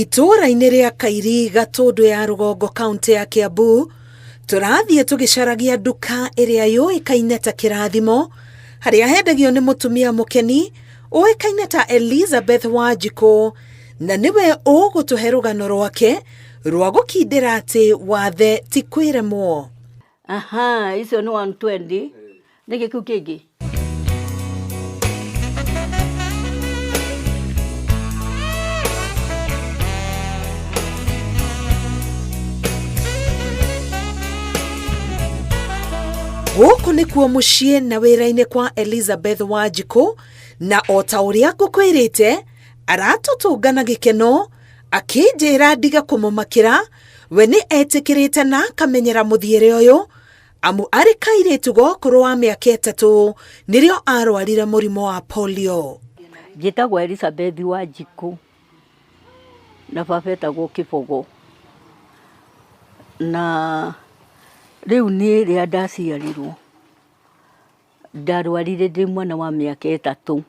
Itũũra-inĩ rĩa Kairi, Gatũndũ ya Rũgongo, kaũntĩ ya Kiambu, tũrathiĩ tũgĩcaragia nduka ĩrĩa yũĩkaine ta Kĩrathimo, harĩa hendagio nĩ mũtumia mũkeni ũĩkaine ta Elizabeth Wanjikũ, na nĩwe ũgũtũhe rũgano rwake rwa gũkindĩra atĩ wathe ti kwĩremwo. Aha, icio nĩ 120. Nĩkĩ kĩu kĩngĩ? Gũkũ nĩkuo mũciĩ na wĩra-inĩ kwa Elizabeth Wanjikũ, na o ta ũrĩa ngũkwĩrĩte, aratũtũnga na gĩkeno akĩnjĩra ndige kũmũmakĩra, we nĩ etĩkĩrĩte na akamenyera mũthiĩre ũyũ amu arĩ kairĩtu ga ũkũrũ wa mĩaka 3 nĩrĩo arwarire mũrimũ wa polio. Njĩtagwo Elizabeth Wanjikũ na baba etagwo Kĩbogo. Na rĩu niĩ rĩrĩa ndaciarirwo, ndarwarire ndĩ mwana wa mĩaka 3,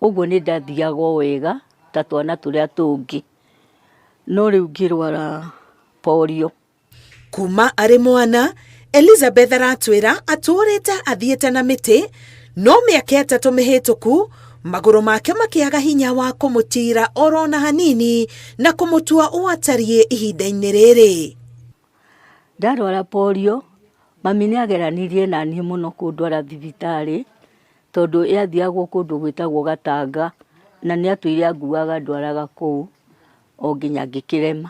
ũguo nĩ ndathiaga o wega ta twana tũrĩa tũngĩ, no rĩu ngĩrwara polio. Kuma arĩ mwana, Elizabeth aratwĩra atũũrĩte athiĩte na mĩtĩ, no mĩaka 3 mĩhĩtũku, magũrũ make makĩaga hinya wa kũmũtiira oro na hanini na kũmũtua ũũ atariĩ ihinda-inĩ rĩrĩ. Ndarwara polio, mami nĩ ageranirie na niĩ mũno kũndwara thibitarĩ, tondũ yathiagwo kũndũ gwĩtagwo Gatanga, na nĩ atũire anguaga andwaraga kũu, o nginya ngĩkĩrema.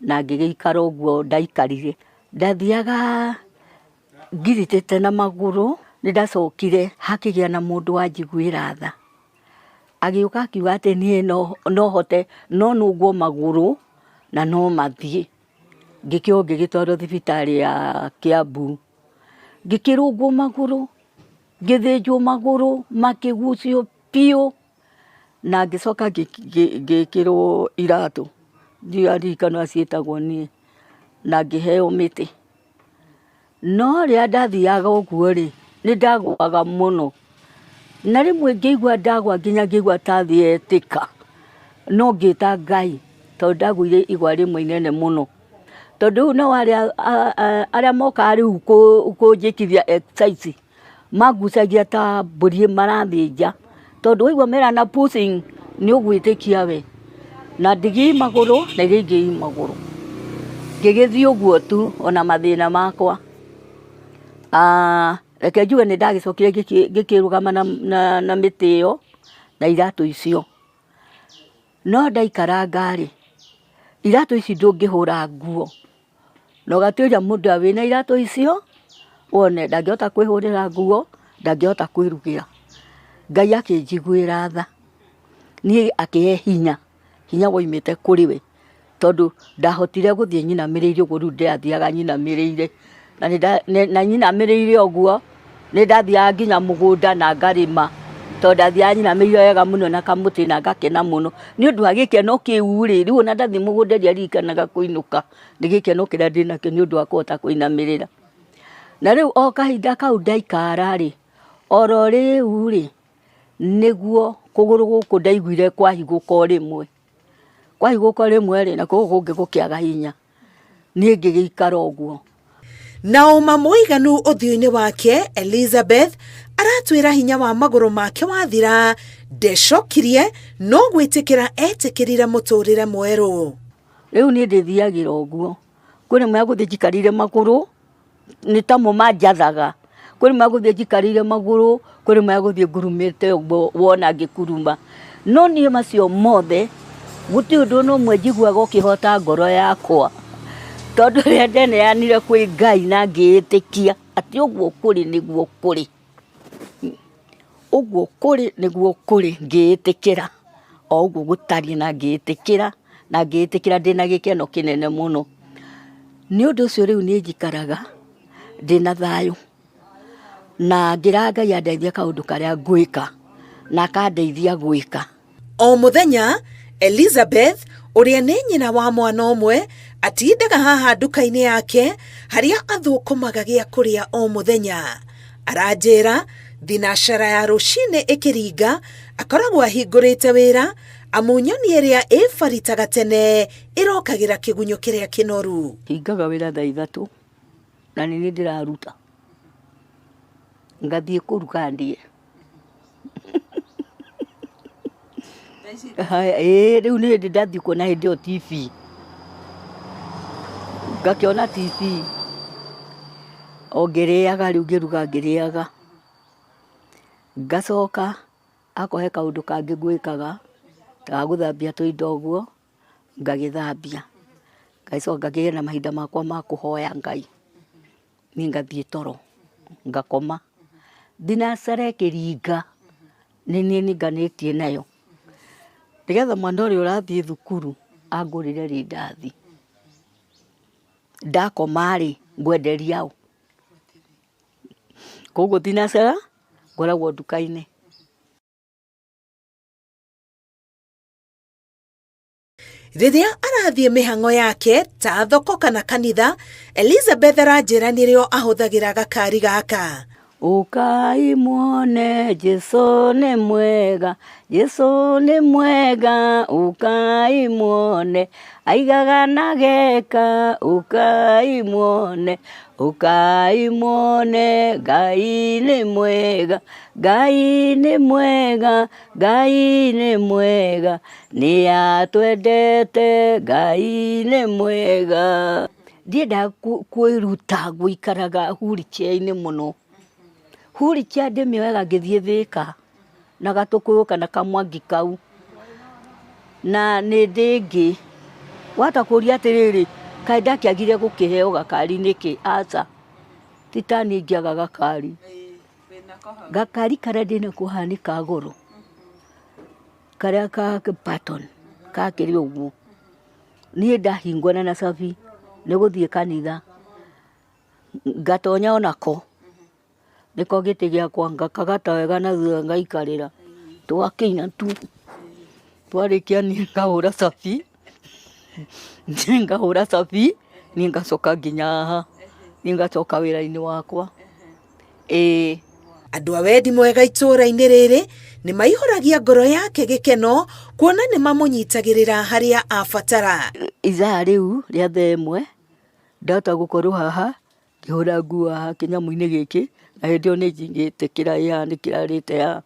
Na ngĩgĩikara ũguo ndaikarire. Ndathiaga ngiritĩte na magũrũ, nĩ ndacokire hakĩgĩa na mũndũ wanjiguĩra tha. Agĩũka akiuga atĩ niĩ no hote, no nũngwo magũrũ na no mathiĩ. Ngĩkĩoywo ngĩgĩtwarwo thibitarĩ ya Kiambu. Ngĩkĩrũngwo magũrũ, ngĩthĩnjwo magũrũ makĩgucio biũ. Na ngĩcoka ngĩkĩrwo iratũ, ndiririkana ũrĩa ciĩtagwo niĩ, na ngĩheo mĩtĩ. No rĩrĩa ndathiaga ũguo rĩ, nĩ ndagũaga mũno. Na rĩmwe ngĩigua ndagũa nginya ngĩigua ta thĩ yetĩka, no ngĩta Ngai tondũ ndagũire igwa rĩmwe inene mũno. Tondũ rĩu nao arĩa mokaga rĩu kũnjĩkithia exercise mangucagia ta mbũri marathĩnja, tondũ waigua merana pushing nĩ ũgwĩtĩkia we. Na ndigi i magũrũ na iria ingĩ i magũrũ. Ngĩgĩthiĩ ũguo tu ona mathĩna makwa. Reke njuge nĩ ndagĩcokire ngĩkĩrũgama na mĩtĩ ĩyo na iratũ icio. No ndaikaranga rĩ, iratũ ici ndũngĩhũra nguo. Na ũgatuĩria mũndũ ũrĩa wĩna iratũ icio, wone ndangĩhota kwĩhũrĩra nguo, ndangĩhota kwĩrugĩra. Ngai akĩnjiguĩra tha, niĩ akĩhe hinya, hinya waumĩte kũrĩ we, tondũ ndahotire gũthiĩ nyinamĩrĩire ũguo rĩu ndĩrathiaga nyinamĩrĩire. Na nyinamĩrĩire ũguo, nĩ ndathiaga nginya mũgũnda na ngarĩma, tondũ ndathiaga nyinamĩrĩire wega mũno na kamũtĩ na ngakena mũno. Nĩ ũndũ wa gĩkeno kĩu rĩ, rĩu ona ndathiĩ mũgũnda ndiaririkanaga kũinũka, nĩ gĩkeno kĩrĩa ndĩnakĩo nĩ ũndũ wa kũhota kũinamĩrĩra. Na rĩu o kahinda kau ndaikara rĩ, oro rĩu rĩ, nĩguo kũgũrũ gũkũ ndaiguire kwahingũka o rĩmwe. Kwahingũka o rĩmwe rĩ, nakuo gũkũ kũngĩ gũkĩaga hinya. Niĩ ngĩgĩikara ũguo. Na ũma mũiganu ũthiũ-inĩ wake, Elizabeth aratwĩra hinya wa magũrũ make wathira, ndecokirie no gwĩtĩkĩra etĩkĩrire mũtũrĩre mwerũ. Rĩu niĩ ndĩthiagĩra ũguo, kwĩ rĩmwe ya gũthiĩ njikarĩire magũrũ, nĩ tamo manjathaga, kwĩ rĩmwe ya gũthiĩ njikarĩire magũrũ, kwĩ rĩmwe ya gũthiĩ ngurumĩte ũguo wona ngĩkuruma. No niĩ macio mothe, gũtirĩ ũndũ ona ũmwe njiguaga ũkĩhota ngoro yakwa, tondũ rĩrĩa ndeneanire kwĩ Ngai na ngĩĩtĩkia atĩ ũguo kũrĩ nĩguo kũrĩ. Ũguo kũrĩ nĩguo kũrĩ, ngĩĩtĩkĩra o ũguo gũtariĩ na ngĩĩtĩkĩra, na ngĩĩtĩkĩra ndĩna gĩkeno kĩnene mũno. Nĩ ũndũ ũcio rĩu niĩ njikaraga ndĩna thayũ, na ngĩra Ngai andeithie kaũndũ karĩa ngwĩka, na akandeithia gwĩka. O mũthenya, Elizabeth, ũrĩa nĩ nyina wa mwana ũmwe, atindaga haha nduka-inĩ yake harĩa athũkũmaga gĩa kũrĩa o mũthenya. Aranjĩra, thinacara ya rũcinĩ ĩkĩringa, akoragwo ahingũrĩte wĩra, Amu nyoni ĩrĩa ĩbaritaga tene ĩrokagĩra kĩgunyũ kĩrĩa kĩnoru. Hingaga wĩra thaa 3 na nĩ niĩ ndĩraruta. Ngathiĩ kũruga ndĩe. Haya, ĩĩ rĩu nĩ hĩndĩ ndathiĩ kuona hĩndĩ ĩyo TV. Ngakĩona TV o ngĩrĩaga rĩu ngĩruga ngĩrĩaga. Ngacoka akorwo he kaũndũ kangĩ ngwĩkaga ta ga gũthambia tũindo ũguo, ngagĩthambia. Ngacoka ngakĩgĩa na mahinda makwa ma kũhoya Ngai. Niĩ ngathiĩ toro, ngakoma. Thinacara ĩkĩringa, nĩ niĩ ninganĩtie nayo. Nĩgetha mwana ũrĩa ũrathiĩ thukuru angũrĩre rindathi. Ndakoma rĩ, ngwenderia ũ? Koguo thinacara ngoragwo nduka-inĩ. Rĩrĩa arathiĩ mĩhang'o yake ta thoko kana kanitha, Elizabeth aranjĩra nĩrĩo ahũthagĩra gakari gaka. Ũkai muone Jesu nĩ mwega, Jesu nĩ mwega, ũkai muone, aigaga na geka, ũkai muone, ũkai muone, Ngai nĩ mwega, Ngai nĩ mwega, Ngai nĩ mwega, nĩ atwendete, Ngai nĩ mwega. Ndiendaga kwĩruta gũikaraga wheelchair-inĩ mũno. Wheelchair ndĩmĩoyaga ngĩthiĩ Thĩka na gatũkũyũ kana kamwangi kau, na nĩ ndĩ ĩngĩ. Wahota kũria atĩrĩrĩ, kaĩ ndakĩagire gũkĩheo gakari nĩkĩ? Aca, ti ta niĩ ingĩaga gakari. Gakari karĩa ndĩnako haha nĩ ka goro, karĩa ka button kakĩrĩ ũguo. Niĩ ndahingũra na cabi nĩ gũthiĩ kanitha, ngatonya onako, nĩko gĩtĩ gĩakwa, ngakagata wega na thutha ngaikarĩra, tũgakĩina tu, twarĩkia niĩ ngahũra cabi, niĩ ngahũra cabi, niĩ ngacoka nginya haha, niĩ ngacoka wĩra-inĩ wakwa, ĩĩ. Andũ a wendi mwega itũũra-inĩ rĩrĩ nĩ maihũragia ngoro yake gĩkeno kuona nĩ mamũnyitagĩrĩra harĩa abatara. Ithaa rĩu rĩa thaa 1 ndahota gũkorwo haha ngĩhũra nguo haha kĩnyamũ-inĩ gĩkĩ, na hĩndĩ ĩyo nĩ njigĩte kĩraĩ haha nĩ kĩrarĩte haha.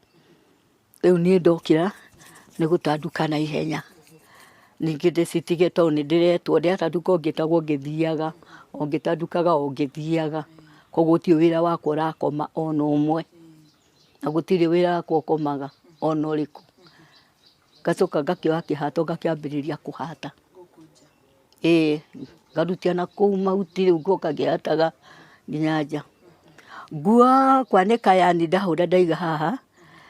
Rĩu niĩ ndokĩra nĩ gũtanduka na ihenya, ningĩ ndĩcitige tondũ nĩ ndĩretwo, ndĩratanduka o ngĩtagwo ngĩthiaga, o ngĩtandukaga o ngĩthiaga, koguo gũtirĩ wĩra wakwa ũrakoma ona ũmwe, na gũtirĩ wĩra wakwa ũkomaga ona ũrĩkũ. Ngacoka ngakĩoya kĩhato ngakĩambĩrĩria kũhata. Ĩĩ, ngarutia na kũu mahuti rĩu ngoka ngĩhataga nginya nja. Nguo kwanĩka yani ndahũra ndaiga haha,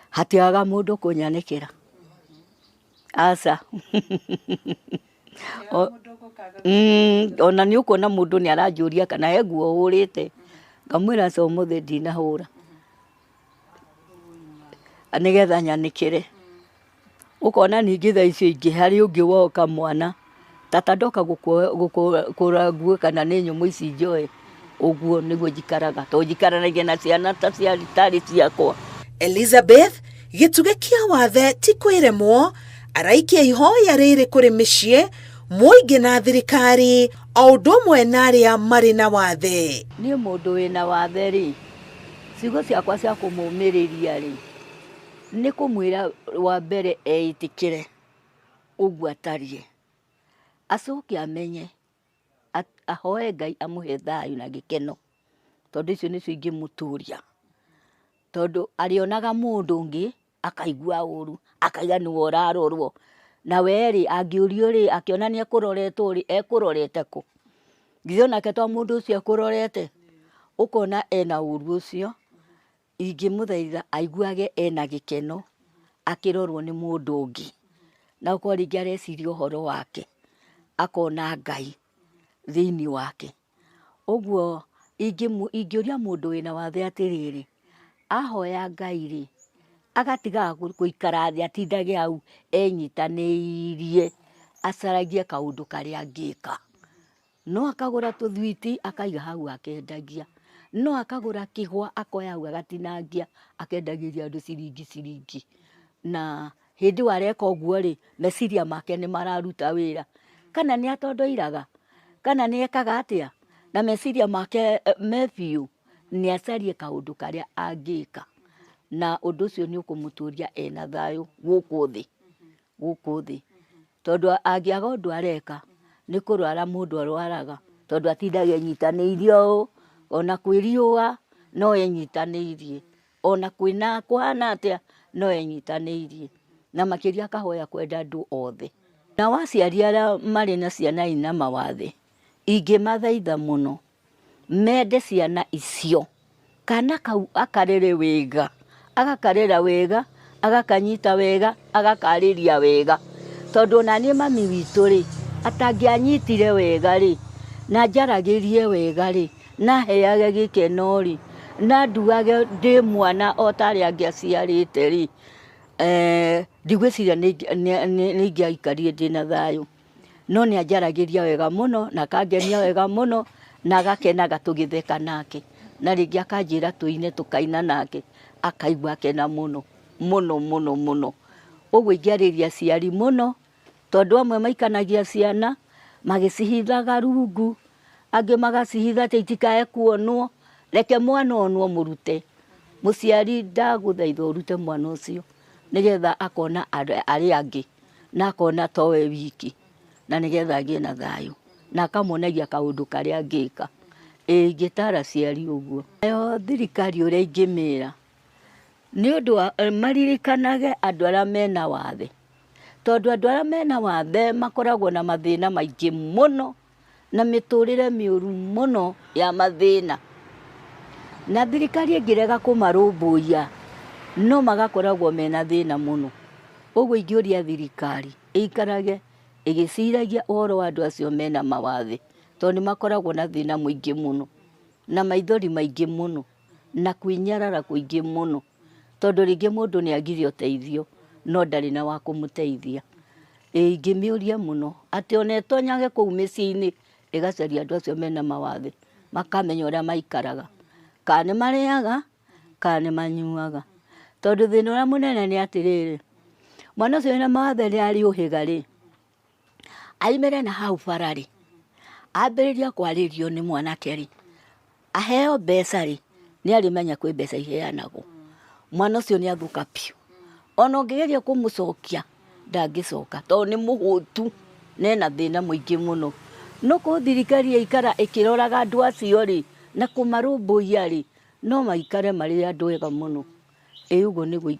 hatiagaga mũndũ kũnyanĩkĩra. Aca. Ona nĩ ũkuona mũndũ nĩ aranjũria kana he nguo hũrĩte, ngamwĩra aca ũmũthĩ ndinahũra, nĩgetha nyanĩkĩre. Ũkona ningĩ thaa icio ingĩ harĩ ũngĩ woka mwana, tata ndoka gũkũra nguo kana nĩ nyũmũ ici njoe, ũguo nĩguo njikaraga, tondũ njikaranagia na ciana ta tarĩ ciakwa. Elizabeth gĩtugĩ kĩa wathe ti kwĩremwo, araikia ihoya rĩrĩ kũrĩ mĩciĩ, mũingĩ na thirikari, o ũndũ ũmwe na arĩa marĩ na wathe. Niĩ mũndũ wĩna wathe rĩ, ciugo ciakwa cia kũmũmĩrĩria rĩ, nĩ kũmwĩra wa mbere eĩtĩkĩre ũguo atariĩ, acoke amenye ahoe Ngai amũhe thayũ na gĩkeno, tondũ icio nĩcio ingĩmũtũria. Tondũ arĩonaga mũndũ ũngĩ akaigua ũru, akauga nĩwe ũrarorwo, na we rĩ angĩũrio rĩ akĩona nĩ ekũroretwo rĩ, ekũrorete kũ? Githĩ onake to mũndũ ũcio ekũrorete? Ũkona ena ũru ũcio. Ingĩmũthaitha aiguage ena gĩkeno akĩrorwo nĩ mũndũ ũngĩ, na okorwo rĩngĩ areciria ũhoro wake, akona Ngai thĩiniĩ wake. Ũguo ingĩũria mũndũ wĩna wathe atĩrĩrĩ, ahoya Ngai rĩ, agatigaga gũikara thĩ atindage hau enyitanĩirie, acaragie kaũndũ karĩa angĩka. No akagũra tũthwiti akaiga hau akendagia, no akagũra kĩgwa akoya hau agatinangia akendagĩria andũ ciringi ciringi. Na Hĩndĩ ĩyo areka ũguo rĩ, meciria make nĩ mararuta wĩra. Kana nĩ atondoiraga, kana nĩ ekaga atĩa, na meciria make me biũ, nĩ acarie kaũndũ karĩa angĩka. Na ũndũ ũcio nĩ ũkũmũtũria ena thayũ gũkũ thĩ, gũkũ thĩ. Tondũ angĩaga ũndũ areka, nĩ kũrwara mũndũ arwaraga, tondũ atindaga enyitanĩirie ũũ, ona kwĩ riũa no enyitanĩirie. Ona kwĩna kũhana atĩa no enyitanĩirie. Na makĩria akahoya kwenda andũ othe. Nao aciari arĩa marĩ na ciana ina mawathe, ingĩmathaitha mũno mende ciana icio. Kana kau akarere wega, agakarera wega, agakanyita wega, agakarĩria wega. Tondũ ona niĩ mami witũ rĩ, atangĩanyitire wega rĩ, na anjaragĩrie wega rĩ, na aheage gĩkeno rĩ, na anduage ndĩ mwana o ta arĩa angĩ aciarĩte rĩ, ndigwĩciria nĩ ingĩaikarire ndĩna thayũ. No nĩ anjaragĩria wega mũno na akangenia wega mũno na agakenaga tũgĩtheka nake. Na rĩngĩ akanjĩra tũine tũkaina nake, akaigua akena mũno mũno mũno mũno. Ũguo ingĩarĩria aciari mũno, tondũ amwe maikanagia ciana magĩcihithaga rungu, angĩ magacihitha atĩ itikae kuonwo, reke mwana onwo mũrute. Mũciari ndagũthaitha ũrute mwana ũcio nĩgetha akona arĩa angĩ. na akona towe wiki na nĩgetha agĩe na thayũ na akamuonagia kaũndũ karĩa angĩka. Ĩĩ ingĩtara aciari ũguo. Nayo thirikari ũrĩa ingĩmĩra nĩ ũndũ wa maririkanage andũ arĩa mena wathe, tondũ andũ arĩa mena wathe makoragwo na mathĩna maingĩ mũno. na mĩtũrĩre mĩũru mũno ya mathĩna. Na thirikari ĩngĩrega kũmarũmbũiya no magakoragwo mena thĩna mũno. Ũguo ingĩũria thirikari ĩikarage ĩgĩciragia ũhoro wa andũ acio mena mawathe, tondũ nĩ makoragwo na thĩna mũingĩ mũno, na maithori maingĩ mũno, na kwĩnyarara kũingĩ mũno, tondũ rĩngĩ mũndũ nĩ agire ũteithio no ndarĩ na wa kũmũteithia. Ĩĩ ingĩmĩũria mũno atĩ ona ĩtonyage kũu mĩciĩ-inĩ ĩgacaria andũ acio mena mawathe, makamenya ũrĩa maikaraga, kana nĩ marĩaga, kana nĩ manyuaga. Tondũ thĩna ũrĩa mũnene nĩ atĩrĩrĩ, mwana ũcio wĩna mawathe rĩrĩa arĩũhĩga rĩ, aumĩre na hau bara rĩ, ambĩrĩrie kwarĩrio nĩ mwanake rĩ, Aheo mbeca rĩ, nĩ arĩmenya kwĩ mbeca iheanagwo. Mwana ũcio nĩ athũka biũ. Ona ũngĩgeria kũmũcokia, ndangĩcoka tondũ nĩ mũhũtu na ena thĩna mũingĩ mũno. No korwo thirikari yaikara ĩkĩroraga andũ acio rĩ, na kũmarũmbũiya rĩ, no maikare marĩ andũ ega mũno. Ĩĩ ũguo nĩguo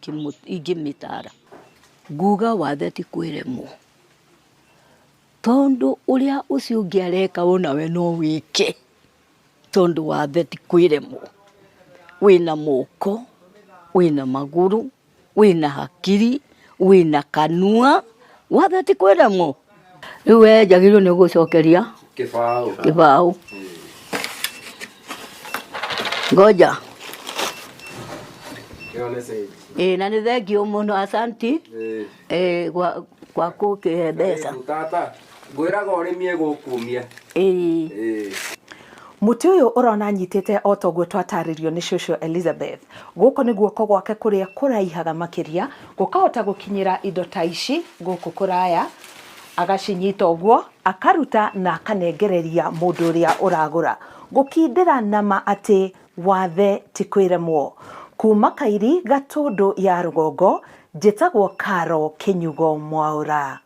ingĩmĩtara. Nguga wathe ti kwĩremwo, tondũ ũrĩa ũcio ũngĩ areka onawe no wĩke. Tondũ wathe ti kwĩremwo, wĩna moko, wĩna magũrũ, wĩna hakiri, wĩna kanua, wathe ti kwĩremwo. Rĩu we njagĩrĩirwo nĩ gũcokeria Kĩbaũ. kĩbaũ. Ngoja. Ĩyo nĩ save. Ĩĩ na nĩ thengiũ mũno asanti. Ĩĩ. Ĩĩ gwa gwa kũkĩhe mbeca. Karibu tata. Ngwĩraga ũrĩmi ĩgũkumia. Ĩĩ. Ĩĩ. Mũtĩ ũyũ ũrona anyitĩte o ta ũguo twatarĩrio nĩ cũcũ Elizabeth. Gũkũ nĩ guoko gwake kũrĩa kũraihaga makĩria, gũkahota gũkinyĩra indo ta ici gũkũ kũraya, agacinyita ũguo, akaruta na akanengereria mũndũ ũrĩa ũragũra. Gũkindĩra na ma atĩ wathe ti kwĩremwo. Kuma Kairi, Gatũndũ ya Rũgongo, njĩtagwo Caro Kĩnyugo Mwaũra.